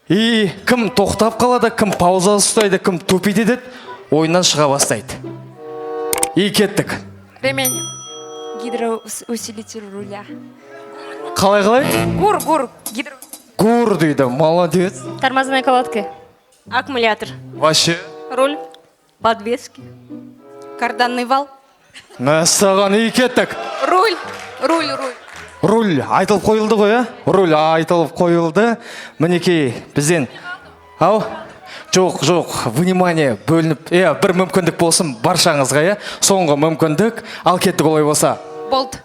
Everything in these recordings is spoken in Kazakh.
И кім тоқтап қалады, кім пауза ұстайды, кім тупить етеді, ойыннан шыға бастайды. И кеттік. Ремень. Гидроусилитель руля. Қалай, қалай? ГУР, ГУР. Гидро. ГУР дейді, молодец. Тормозные колодки. Аккумулятор. Вообще. Руль. Подвески. Карданный вал. Мәссаған, и кеттік. Руль. Руль, руль. Руль айтылып қойылды ғой, иә? Руль айтылып қойылды. Мінекей, бізден. Ау? Жоқ, жоқ, внимание бөлініп, иә, бір мүмкіндік болсын баршаңызға, иә? Соңғы мүмкіндік. Ал кеттік олай болса. Болт.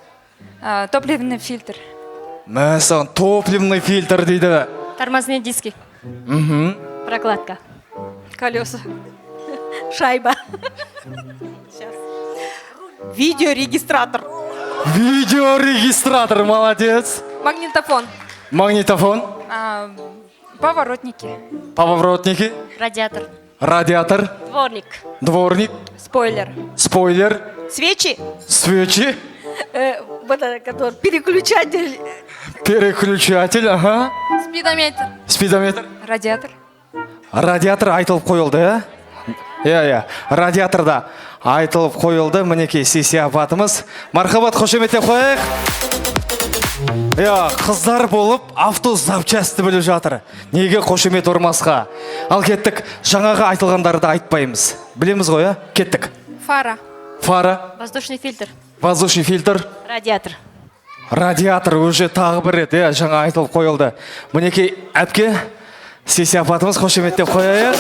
Топливный фильтр. Мәссаған, топливный фильтр дейді. Тормозные диски. Прокладка. Колеса. Шайба. Сейчас. Видеорегистратор. Видеорегистратор, молодец. Магнитофон. Магнитофон. Поворотники. Поворотники. Радиатор. Радиатор. Дворник. Дворник. Спойлер. Спойлер. Свечи. Свечи. Вот это, который переключатель. Переключатель, ага. Спидометр. Спидометр. Радиатор. Радиатор айтылып қойылды, иә? Иә, иә. Радиатор да айтылып қойылды. Мінекей, сессия апатымыз. Мархабат, қошеметтеп қояйық. Иә, қыздар болып автозапчасті біліп жатыр. Неге қошемет ұрмасқа? Ал кеттік, жаңағы айтылғандарды айтпаймыз. Білеміз ғой, иә? Кеттік. Фара. Фара. Воздушный фильтр. Воздушный фильтр. Радиатор. Радиатор уже тағы бір рет, иә, жаңа айтылып қойылды. Мінекей, әпке, сессия апатымыз, қошеметтеп қояйық.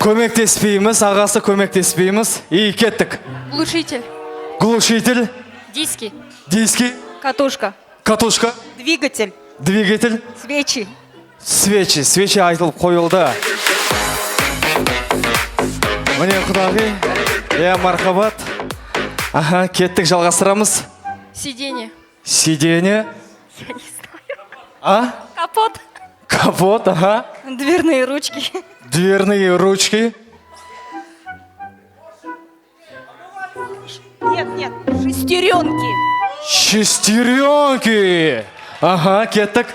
Көмектеспейміз, ағасы, көмектеспейміз. И кеттік. Глушитель. Глушитель. Диски. Диски. Катушка. Катушка. Двигатель. Двигатель. Свечи. Свечи. Свечи айтылып қойылды. Міне, құдағи. Иә, мархабат. Аха, кеттік, жалғастырамыз. Сиденье. Сиденье. Я не знаю. А? Капот. Капот, ага. Дверные ручки. Дверные ручки. Нет, нет. Шестеренки. Шестеренки. Ага, кеттік.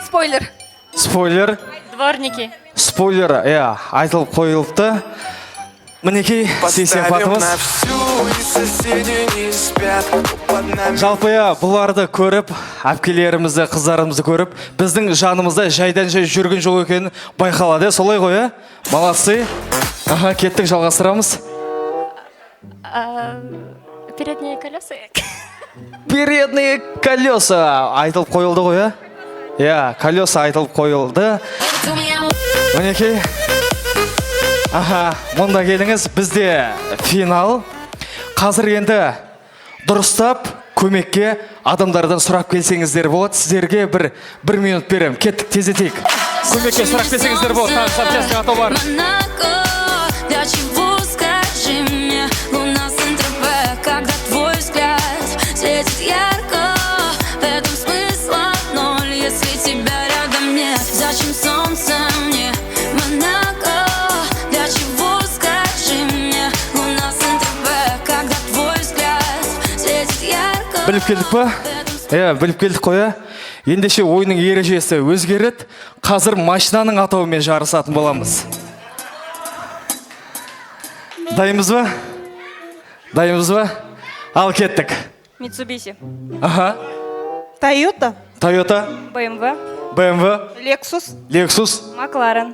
Спойлер. Спойлер. Дворники. Спойлер, иә, айтылып қойылыпты. Мінекей, сессия апатымыз. Жалпы, иә, бұларды көріп, әпкелерімізді, қыздарымызды көріп, біздің жанымызда жайдан жай жүрген жоқ екенін байқалады, солай ғой, иә? Молодцы. Аха, кеттік, жалғастырамыз. Передние колеса. Передние колеса айтылып қойылды ғой, иә? Иә, колеса айтылып қойылды. Мінекей. Аха, мұнда келіңіз, бізде финал. Қазір енді дұрыстап көмекке адамдардан сұрап келсеңіздер болады. Сіздерге бір минут беремін. Кеттік, тездетейік. Көмекке сұрап келсеңіздер болады. Тағы запчастьтың атауы бар. Монако, для чего, скажи мне, луна Сент-Тропе, когда твой взгляд светит ярко, в этом смысла ноль, если тебя рядом нет. Зачем солнце мне, Монако, для чего, скажи мне, луна Сент-Тропе, когда твой взгляд светит ярко. Біліп келдік па? Иә, біліп келдік қой, иә. Ендеше ойынның ережесі өзгереді. Қазір машинаның атауымен жарысатын боламыз. Дайынбыз ба? Дайынбыз ба? Ал кеттік. Митсубиси. Аха. Тойота. Тойота. БМВ. БМВ. Лексус. Лексус. Макларен.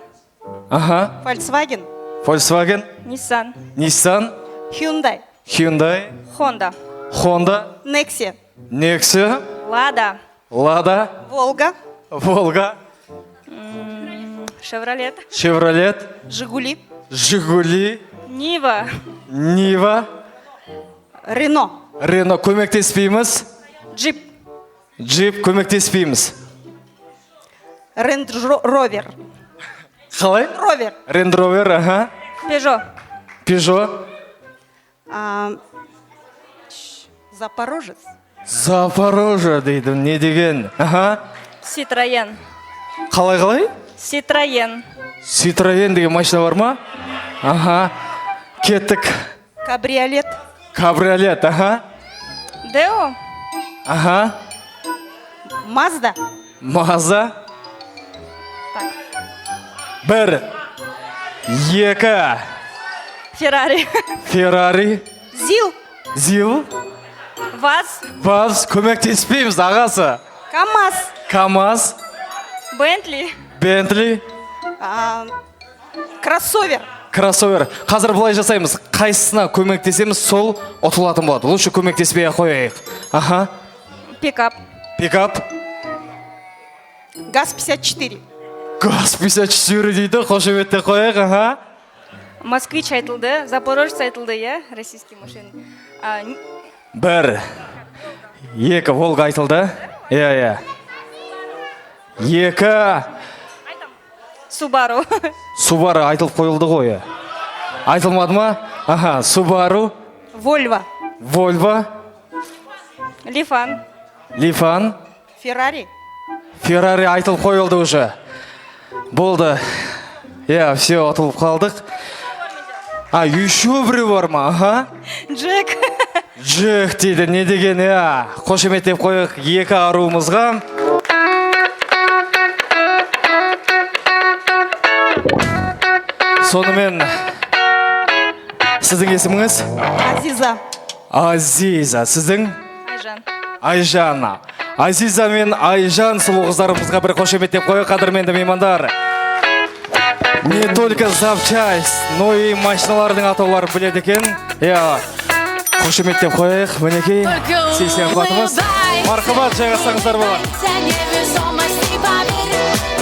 Аха. Volkswagen. Volkswagen. Ниссан. Nissan. Hyundai. Hyundai. Honda. Honda. Nexia. Nexia. Лада. Lada. Волга. Волга. Шевролет. Chevrolet. Жигули. Жигули. Нива. Нива. Рено. Рено, көмектеспейміз. Джип. Джип, көмектеспейміз. Ренд Ровер. Қалай? Ровер. Ренд Ровер, аха. Пежо. Пежо. Запорожец. Запорожье дейді, не деген? Аха. Ситроен. Қалай, қалай? Ситроен. Ситроен деген машина бар ма? Аха. Кеттік. Кабриолет. Кабриолет, аха. Део. Аха. Мазда. Мазда. Так. Бір, екі. Феррари. Феррари. Зил. Зил. ВАЗ. ВАЗ. Көмектеспейміз, ағасы. КамАЗ. КамАЗ. Бентли. Бентли. Кроссовер. Кроссовер. Қазір былай жасаймыз: қайсысына көмектесеміз, сол ұтылатын болады. Лучше көмектеспей ақ қояйық, аха. Пикап. Пикап. ГАЗ-54. ГАЗ 54 дейді. Қошеметтеп қояйық, аха. Москвич айтылды. Запорожец айтылды, иә? Российский машина. Бір, екі. Волга айтылды, иә, иә. Екі. Субару. Субару айтылып қойылды ғой, иә. Айтылмады ма? Аха, Субару. Вольво. Вольво. Лифан. Лифан. Феррари. Феррари айтылып қойылды уже, болды, иә. Все, ұтылып қалдық. А, еще біреу бар ма? Аха. Джек. Джек дейді, не деген, иә. Қошеметтеп қояйық екі аруымызға. Сонымен, сіздің есіміңіз? Азиза. Азиза. Сіздің? Айжан. Айжан. Азиза мен Айжан сұлу қыздарымызға бір қошеметтеп қояйық, қадірменді меймандар. Не только запчасть, но и машиналардың атауларын біледі екен, иә. Қошеметтеп қояйық. Мінекей, сессия апатымыз. Мархабат, жайғасаңыздар болады.